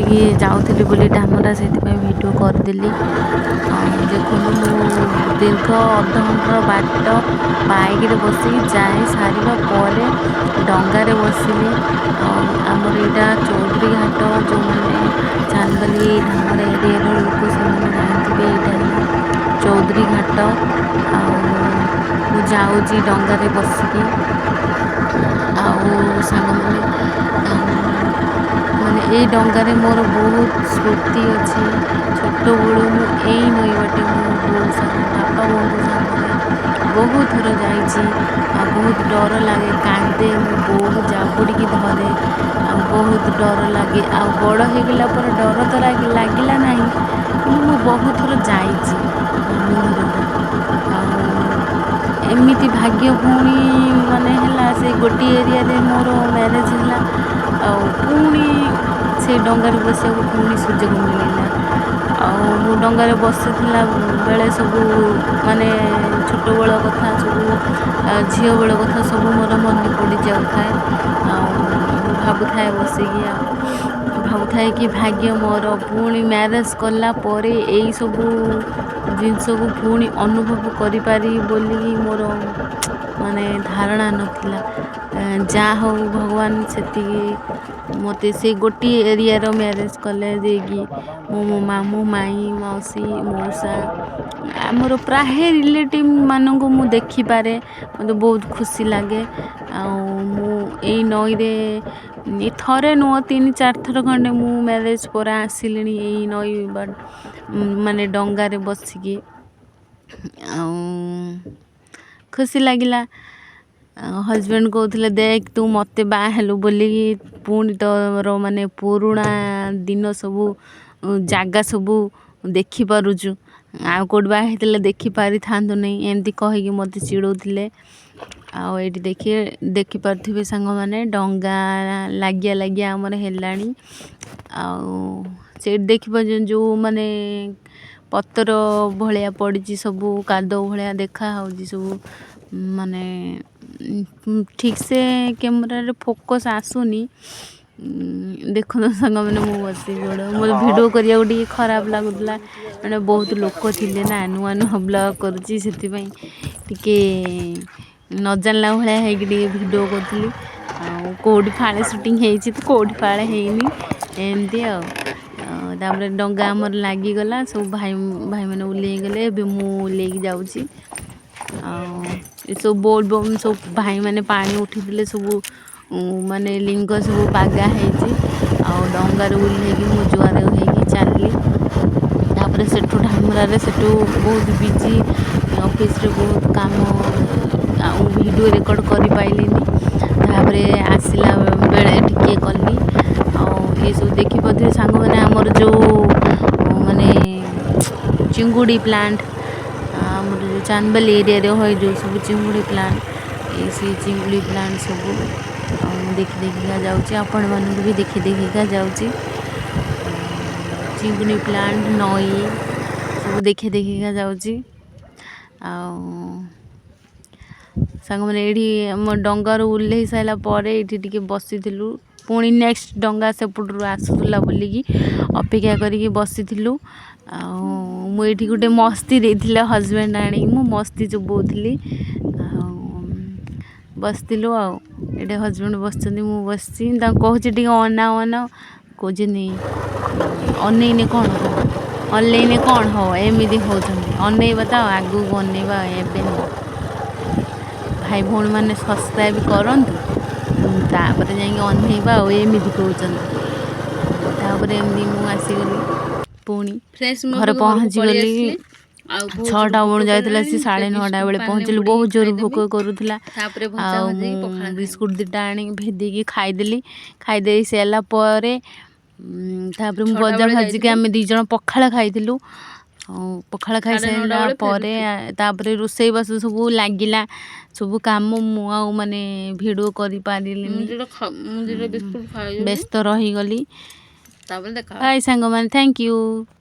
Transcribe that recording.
ବସିକି ଯାଉଥିଲି ବୋଲି ଢାମରା, ସେଥିପାଇଁ ଭିଡ଼ିଓ କରିଦେଲି। ଆଉ ଦେଖନ୍ତୁ, ମୁଁ ଦୀର୍ଘ ଅଧଘଣ୍ଟାର ବାଟ ବାଇକରେ ବସିକି ଯାଇ ସାରିବା ପରେ ଡଙ୍ଗାରେ ବସିଲି। ଆଉ ଆମର ଏଇଟା ଚୌଧୁରୀ ଘାଟ। ଯେଉଁମାନେ ଚାନ୍ଦବାଲି ଧାମରା ଏରିଆର ଲୋକ, ସେମାନେ ଜାଣିଥିବେ, ଏଇଟା ହେଲା ଚୌଧୁରୀ ଘାଟ। ଆଉ ମୁଁ ଯାଉଛି ଡଙ୍ଗାରେ ବସିକି। ଆଉ ସାଙ୍ଗମାନେ, ମାନେ ଏଇ ଡଙ୍ଗାରେ ମୋର ବହୁତ ସ୍ମୃତି ଅଛି। ଛୋଟବେଳୁ ମୁଁ ଏଇ ନଈ ବାଟେ ମୁଁ ବୋଉ ସାଙ୍ଗ, ବାପା ବୋଉଙ୍କ ସାଙ୍ଗରେ ବହୁତ ଥର ଯାଇଛି। ଆଉ ବହୁତ ଡର ଲାଗେ, କାନ୍ଦେ, ମୁଁ ବୋଉକୁ ଜାବୁଡ଼ିକି ଧରେ ଆଉ ବହୁତ ଡର ଲାଗେ। ଆଉ ବଡ଼ ହେଇଗଲା ପରେ ଡର ତ ଲାଗିଲା ନାହିଁ, କିନ୍ତୁ ମୁଁ ବହୁତ ଥର ଯାଇଛି ମାମୁଁ ଘରକୁ। ଆଉ ଏମିତି ଭାଗ୍ୟ ପୁଣି ମାନେ ହେଲା, ସେ ଗୋଟିଏ ଏରିଆରେ ମୋର ମ୍ୟାରେଜ୍ ହେଲା ଆଉ ପୁଣି ସେ ଡଙ୍ଗାରେ ବସିବାକୁ ପୁଣି ସୁଯୋଗ ମିଳିଲା। ଆଉ ମୁଁ ଡଙ୍ଗାରେ ବସିଥିଲା ବେଳେ ସବୁ ମାନେ ଛୋଟବେଳ କଥା ସବୁ, ଝିଅ ବେଳ କଥା ସବୁ ମୋର ମନେ ପଡ଼ିଯାଉଥାଏ। ଆଉ ମୁଁ ଭାବୁଥାଏ ବସିକି, ଆଉ ଭାବୁଥାଏ କି ଭାଗ୍ୟ ମୋର, ପୁଣି ମ୍ୟାରେଜ୍ କଲା ପରେ ଏଇସବୁ ଜିନିଷକୁ ପୁଣି ଅନୁଭବ କରିପାରିବି ବୋଲିକି ମୋର ମାନେ ଧାରଣା ନଥିଲା। ଯାହା ହଉ, ଭଗବାନ ସେତିକି ମୋତେ ସେ ଗୋଟିଏ ଏରିଆର ମ୍ୟାରେଜ୍ କଲେ ଦେଇକି ମୁଁ ମୋ ମାମୁଁ, ମାଇଁ, ମାଉସୀ, ମଉସା, ଆମର ପ୍ରାୟ ରିଲେଟିଭ୍ ମାନଙ୍କୁ ମୁଁ ଦେଖିପାରେ। ମୋତେ ବହୁତ ଖୁସି ଲାଗେ। ଆଉ ମୁଁ ଏଇ ନଈରେ ଥରେ ନୁହଁ, ତିନି ଚାରି ଥର ଖଣ୍ଡେ ମୁଁ ମ୍ୟାରେଜ୍ ପରେ ଆସିଲିଣି ଏଇ ନଈ ବା ମାନେ ଡଙ୍ଗାରେ ବସିକି। ଆଉ ଖୁସି ଲାଗିଲା। ହଜବେଣ୍ଡ କହୁଥିଲେ, ଦେଖ, ତୁ ମୋତେ ବାହା ହେଲୁ ବୋଲିକି ପୁଣି ତୋର ମାନେ ପୁରୁଣା ଦିନ ସବୁ ଜାଗା ସବୁ ଦେଖିପାରୁଛୁ, ଆଉ କେଉଁଠି ବାହା ହେଇଥିଲେ ଦେଖିପାରିଥାନ୍ତୁ ନାହିଁ। ଏମିତି କହିକି ମୋତେ ଚିଡ଼ଉଥିଲେ। ଆଉ ଏଇଠି ଦେଖିପାରୁଥିବେ ସାଙ୍ଗମାନେ, ଡଙ୍ଗା ଲାଗିଆ ଲାଗିଆ ଆମର ହେଲାଣି। ଆଉ ସେଇଠି ଦେଖିପାରୁଛନ୍ତି ଯେଉଁ ମାନେ ପତର ଭଳିଆ ପଡ଼ିଛି ସବୁ, କାଦୁଅ ଭଳିଆ ଦେଖା ହେଉଛି ସବୁ। ମାନେ ଠିକ୍ସେ କ୍ୟାମେରାରେ ଫୋକସ୍ ଆସୁନି। ଦେଖନ୍ତୁ ସାଙ୍ଗମାନେ, ମୁଁ ବସିକି ଗୋଡ଼ ମୋର ଭିଡ଼ିଓ କରିବାକୁ ଟିକେ ଖରାପ ଲାଗୁଥିଲା, ମାନେ ବହୁତ ଲୋକ ଥିଲେ ନା। ନୂଆ ନୂଆ ବ୍ଲଗ୍ କରୁଛି, ସେଥିପାଇଁ ଟିକେ ନ ଜାଣିଲା ଭଳିଆ ହେଇକି ଟିକେ ଭିଡ଼ିଓ କରୁଥିଲି। ଆଉ କେଉଁଠି ଫାଳେ ସୁଟିଂ ହେଇଛି ତ କେଉଁଠି ଫାଳେ ହେଇନି, ଏମିତି। ଆଉ ତାପରେ ଡଙ୍ଗା ଆମର ଲାଗିଗଲା, ସବୁ ଭାଇ ଭାଇମାନେ ଓହ୍ଲେଇ ଗଲେ। ଏବେ ମୁଁ ଓହ୍ଲେଇକି ଯାଉଛି। ଆଉ ଏସବୁ ବୋଟ୍ ବମ୍ ସବୁ ଭାଇମାନେ ପାଣି ଉଠିଥିଲେ, ସବୁ ମାନେ ଲିଙ୍ଗ ସବୁ ବାଗା ହେଇଛି। ଆଉ ଡଙ୍ଗାରୁ ଓହ୍ଲେଇକି ମୁଁ ଜୁଆର ହେଇକି ଚାଲିଲି। ତାପରେ ସେଠୁ ଢାମରାରେ ସେଠୁ ବହୁତ ବିଜି, ଅଫିସରେ ବହୁତ କାମ, ଆଉ ଭିଡ଼ିଓ ରେକର୍ଡ଼ କରିପାରିଲିନି। ତାପରେ ଆସିଲା ବେଳେ ଟିକେ କଲି। ଆଉ ଏସବୁ ଦେଖିପାରୁଥିବେ ସାଙ୍ଗମାନେ, ଆମର ଯେଉଁ ମାନେ ଚିଙ୍ଗୁଡ଼ି ପ୍ଲାଣ୍ଟ, ଆମର ଯେଉଁ ଚାନ୍ଦବାଲି ଏରିଆରେ ହୁଏ ଯେଉଁ ସବୁ ଚିଙ୍ଗୁଡ଼ି ପ୍ଲାଣ୍ଟ, ଏଇ ସେଇ ଚିଙ୍ଗୁଡ଼ି ପ୍ଲାଣ୍ଟ ସବୁ। ଆଉ ମୁଁ ଦେଖି ଦେଖିକା ଯାଉଛି, ଆପଣମାନଙ୍କୁ ବି ଦେଖି ଦେଖିକା ଯାଉଛି। ଚିଙ୍ଗୁଡ଼ି ପ୍ଲାଣ୍ଟ, ନଈ ସବୁ ଦେଖି ଦେଖିକା ଯାଉଛି। ଆଉ ସାଙ୍ଗମାନେ, ଏଇଠି ଆମ ଡଙ୍ଗାରୁ ଓହ୍ଲେଇ ସାରିଲା ପରେ ଏଇଠି ଟିକେ ବସିଥିଲୁ। ପୁଣି ନେକ୍ସଟ ଡଙ୍ଗା ସେପଟରୁ ଆସୁଥିଲା ବୋଲିକି ଅପେକ୍ଷା କରିକି ବସିଥିଲୁ। ଆଉ ମୁଁ ଏଇଠି ଗୋଟେ ମସ୍ତି ଦେଇଥିଲେ ହଜବେଣ୍ଡ ଆଣିକି, ମୁଁ ମସ୍ତି ଚୋବଉଥିଲି। ଆଉ ବସିଥିଲୁ। ଆଉ ଏଇଠି ହଜବେଣ୍ଡ ବସିଛନ୍ତି, ମୁଁ ବସିଛି। ତାଙ୍କୁ କହୁଛି, ଟିକେ ଅନାଅ, ଅନାଅ। କହୁଛନ୍ତି, ଅନେଇନେ କ'ଣ ହବ, ଅନେଇନେ କ'ଣ ହବ? ଏମିତି ହେଉଛନ୍ତି। ଅନେଇବା ତ ଆଗକୁ ଅନେଇବା, ଏବେ ନୁହଁ। ଭାଇ ଭଉଣୀମାନେ ସବସ୍କ୍ରାଇବ୍ କରନ୍ତୁ, ତାପରେ ଯାଇକି ଅନେଇବା ଆଉ, ଏମିତି କହୁଛନ୍ତି। ତାପରେ ଏମିତି ମୁଁ ଆସିଗଲି ପୁଣି ଫ୍ରେଣ୍ଡସ୍, ମୁଁ ଘରେ ଏବେ ଘରକୁ ପଳେଇ ପହଞ୍ଚିଗଲି। ଆସିଲି। ଆଉ ବହୁତ ଜୋର 6ଟା ଭୋକ ବେଳୁ ଯାଇଥିଲା କଲାଣି। ସେ ତ 9:30 ବିସ୍କୁଟ ବେଳେ ପାଣିରେ ପହଞ୍ଚିଲି। ବୁଡ଼ିକି ବହୁତ ଜୋର ଭୋକ ଖାଇଦେବି, କରୁଥିଲା। ତାପରେ ଭଜା ଆଉ ମୁଁ ଭାଜିକି ପଖାଳ ଖାଇବି। ବିସ୍କୁଟ ଦୁଇଟା ଆଣିକି ଭେଦିକି ଖାଇଦେଲି। ଖାଇଦେଇ ସାରିଲା ପରେ ତାପରେ ମୁଁ 6ଟା ଭଜା ବେଳେ ଭାଜିକି ଯାଇଥିଲୁ। ଆମେ ଦୁଇ ଜଣ ପଖାଳ ଖାଇଥିଲୁ। ଆଉ ପଖାଳ 9:30 ଖାଇସାରିଲା ବେଳେ ପରେ ଫେରୁଛୁ। ତାପରେ ରୋଷେଇବାସ ସବୁ ଲାଗିଲା, ସବୁ କାମ। ମୁଁ ଆଉ ମାନେ ଭିଡ଼ିଓ ମୁଁ କରିପାରିଲିନି, ମୁଁ ଦୁଇଟା ବିସ୍କୁଟ ଖାଇଦେଲି। ବ୍ୟସ୍ତ ରହିଗଲି। ତାପରେ ଦେଖା ବାଏ ସାଙ୍ଗମାନେ, thank you.